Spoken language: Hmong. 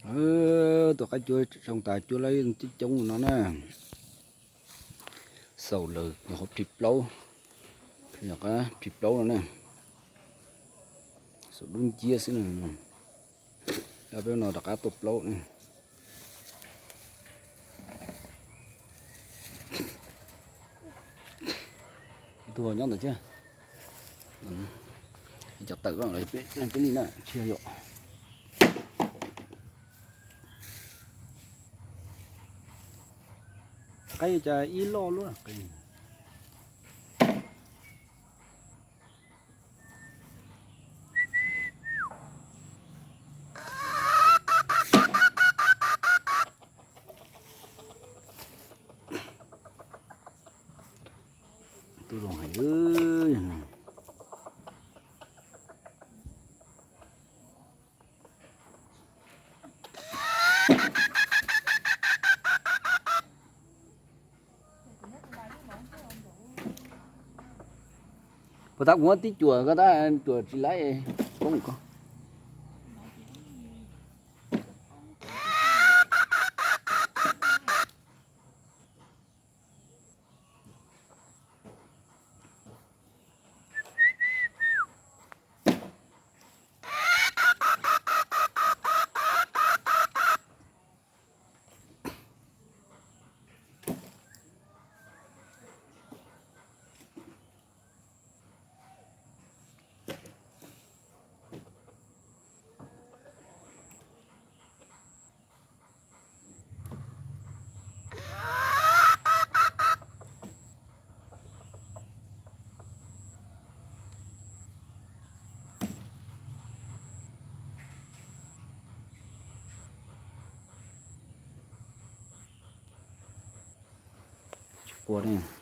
Tus qaib cuab zoo tas cuab lawm coob coob no na. Xaus lawm nyuam qhuav plhis plaub, nyuam qhuav plhis plaub no na. Xaus dub nciab xwb na. Peb no rov qab tuaj plaub na. Ib tug nyob ntawd thiab. Cov tawm peb li na tsis yog. Qaib cas ib loj luaj. Tuaj zoo heev. Puas tab kuv muab tib cuam ko tab cuam tsis laib poob ko. Tsis qua ne.